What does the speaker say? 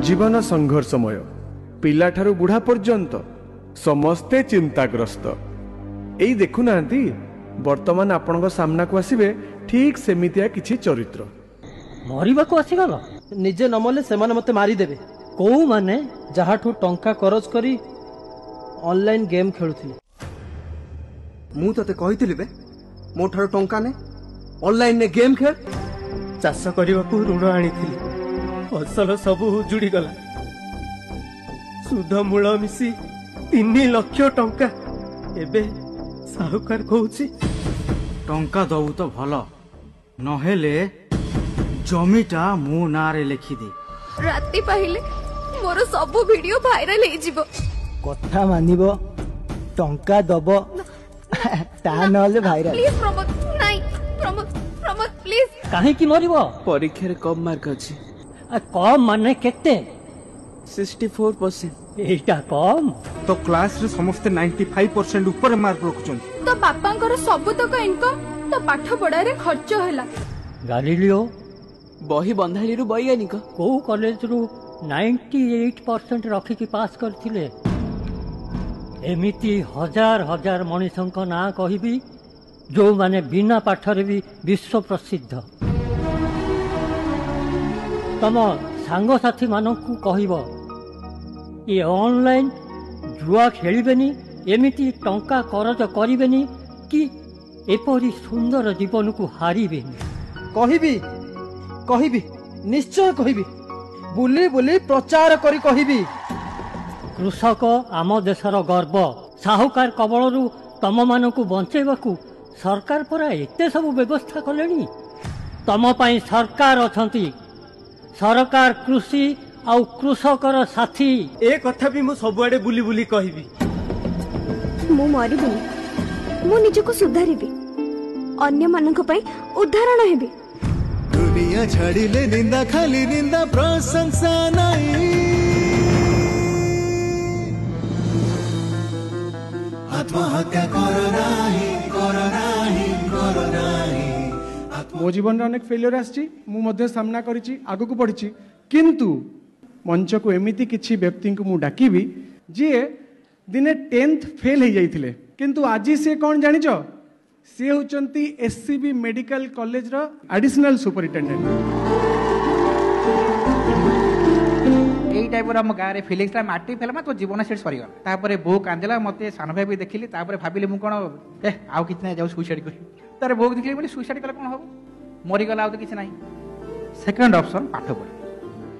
ଜୀବନ ସଂଘର୍ଷମୟ, ପିଲାଠାରୁ ବୁଢ଼ା ପର୍ଯ୍ୟନ୍ତ ସମସ୍ତେ ଚିନ୍ତାଗ୍ରସ୍ତ। ଏଇ ଦେଖୁନାହାନ୍ତି, ବର୍ତ୍ତମାନ ଆପଣଙ୍କ ସାମ୍ନାକୁ ଆସିବେ ଠିକ୍ ସେମିତିଆ କିଛି ଚରିତ୍ର। ମରିବାକୁ ଆସିଗଲ? ନିଜେ ନ ମଲେ ସେମାନେ ମୋତେ ମାରିଦେବେ। କୋଉମାନେ? ଯାହାଠୁ ଟଙ୍କା କରଜ କରି ଅନଲାଇନ ଗେମ୍ ଖେଳୁଥିଲି। ମୁଁ ତତେ କହିଥିଲି ବେ, ମୋ ଠାରୁ ଟଙ୍କା ନେ, ଅନଲାଇନରେ ଗେମ୍ ଖେଳ। ଚାଷ କରିବାକୁ ଋଣ ଆଣିଥିଲି, ଫସଲ ସବୁ ଉଜୁଡ଼ିଗଲା। ସୁଧ ମୂଳ ମିଶି 3 ଲକ୍ଷ ଟଙ୍କା। ଏବେ ସାହୁକାର କହୁଛି ଟଙ୍କା ଦବୁ ତ ଭଲ, ନହେଲେ ଜମିଟା ମୋ ନାଁରେ ଲେଖିଦେ। ରାତି ପାହିଲେ ମୋର ସବୁ ଭିଡିଓ ଭାଇରାଲ ହେଇଯିବ। କଥା ମାନିବ, ଟଙ୍କା ଦବ, ତା ନହେଲେ ଭାଇରାଲ। ପ୍ଲିଜ ପ୍ରମୋଦ, ନାଇଁ ପ୍ରମୋଦ, ପ୍ରମୋଦ ପ୍ଲିଜ। କାହିଁକି ମରିବ? ପରୀକ୍ଷାରେ କମ୍ ମାର୍କ ଅଛି। କମ୍ ମାନେ କେତେ? 64%। ଏଇଟା କମ୍? ତୋ କ୍ଲାସରେ ସମସ୍ତେ 95% ଉପରେ ମାର୍କ ରଖୁଛନ୍ତି। ତୋ ବାପାଙ୍କର ସବୁତକ ଇନକମ୍ ତୋ ପାଠ ପଢାରେ ଖର୍ଚ୍ଚ ହେଲା। ଗାଲିଲିଓ ବହି ବନ୍ଧାଳିରୁ ବୈଜ୍ଞାନିକ। କୋଉ କଲେଜରୁ 98% ରଖିକି ପାସ୍ କରିଥିଲେ? ଏମିତି ହଜାର ହଜାର ମଣିଷଙ୍କ ନାଁ କହିବି ଯୋଉମାନେ ବିନା ପାଠରେ ବି ବିଶ୍ୱ ପ୍ରସିଦ୍ଧ। ତମ ସାଙ୍ଗସାଥୀମାନଙ୍କୁ କହିବ ଏ ଅନଲାଇନ ଜୁଆ ଖେଳିବେନି, ଏମିତି ଟଙ୍କା କରଜ କରିବେନି କି ଏପରି ସୁନ୍ଦର ଜୀବନକୁ ହାରିବେନି। କହିବି, କହିବି, ନିଶ୍ଚୟ କହିବି, ବୁଲି ବୁଲି ପ୍ରଚାର କରି କହିବି। କୃଷକ ଆମ ଦେଶର ଗର୍ବ। ସାହୁକାର କବଳରୁ ତମମାନଙ୍କୁ ବଞ୍ଚେଇବାକୁ ସରକାର ପରା ଏତେ ସବୁ ବ୍ୟବସ୍ଥା କଲେଣି। ତମ ପାଇଁ ସରକାର ଅଛନ୍ତି। ସରକାର କୃଷି ଆଉ କୃଷକର ସାଥୀ। ଏ କଥା ବି ମୁଁ ସବୁଆଡେ ବୁଲି ବୁଲି କହିବି। ମୁଁ ମରିବିନି, ମୁଁ ନିଜକୁ ସୁଧାରିବି, ଅନ୍ୟମାନଙ୍କ ପାଇଁ ଉଦାହରଣ ହେବି। ଦୁନିଆ ଛାଡ଼ିଲେ ନିନ୍ଦା, ଖାଲି ନିନ୍ଦା, ପ୍ରଶଂସା ନାହିଁ। ଆତ୍ମହତ୍ୟା କର ନାହିଁ, କର ନାହିଁ, କର ନାହିଁ। ମୋ ଜୀବନରେ ଅନେକ ଫେଲିୟର ଆସିଛି, ମୁଁ ମଧ୍ୟ ସାମ୍ନା କରିଛି, ଆଗକୁ ବଢ଼ିଛି। କିନ୍ତୁ ମଞ୍ଚକୁ ଏମିତି କିଛି ବ୍ୟକ୍ତିଙ୍କୁ ମୁଁ ଡାକିବି ଯିଏ ଦିନେ 10th fail ହେଇଯାଇଥିଲେ, କିନ୍ତୁ ଆଜି ସିଏ କ'ଣ ଜାଣିଛ? ସିଏ ହେଉଛନ୍ତି SCB medical କଲେଜର ଆଡିସନାଲ ସୁପରିଟେଣ୍ଡେଣ୍ଟ। ଏଇ ଟାଇପ୍ର ଆମ ଗାଁରେ ଫିଲିଙ୍ଗସ୍ ଥିଲା, ମାଟ୍ରିକ ଫେଲ୍ ମାନେ ତୋ ଜୀବନ ସେଠି ସରିଗଲା। ତାପରେ ବୋଉ କାନ୍ଦିଲା, ମୋତେ ସାନ ଭାଇ ବି ଦେଖିଲି। ତାପରେ ଭାବିଲି ମୁଁ କ'ଣ ଏ ଆଉ କିଛି ନାହିଁ, ଯାଉ ସୁଇସାଇଡ୍ କରିବି। ତାପରେ ବୋଉକୁ ଦେଖିଲି ବୋଲି ସୁଇସାଇଡ୍ କଲେ କ'ଣ ହବ, ମରିଗଲା ଆଉ ତ କିଛି ନାହିଁ। ସେକେଣ୍ଡ ଅପସନ୍ ପାଠ ପଢ଼ି।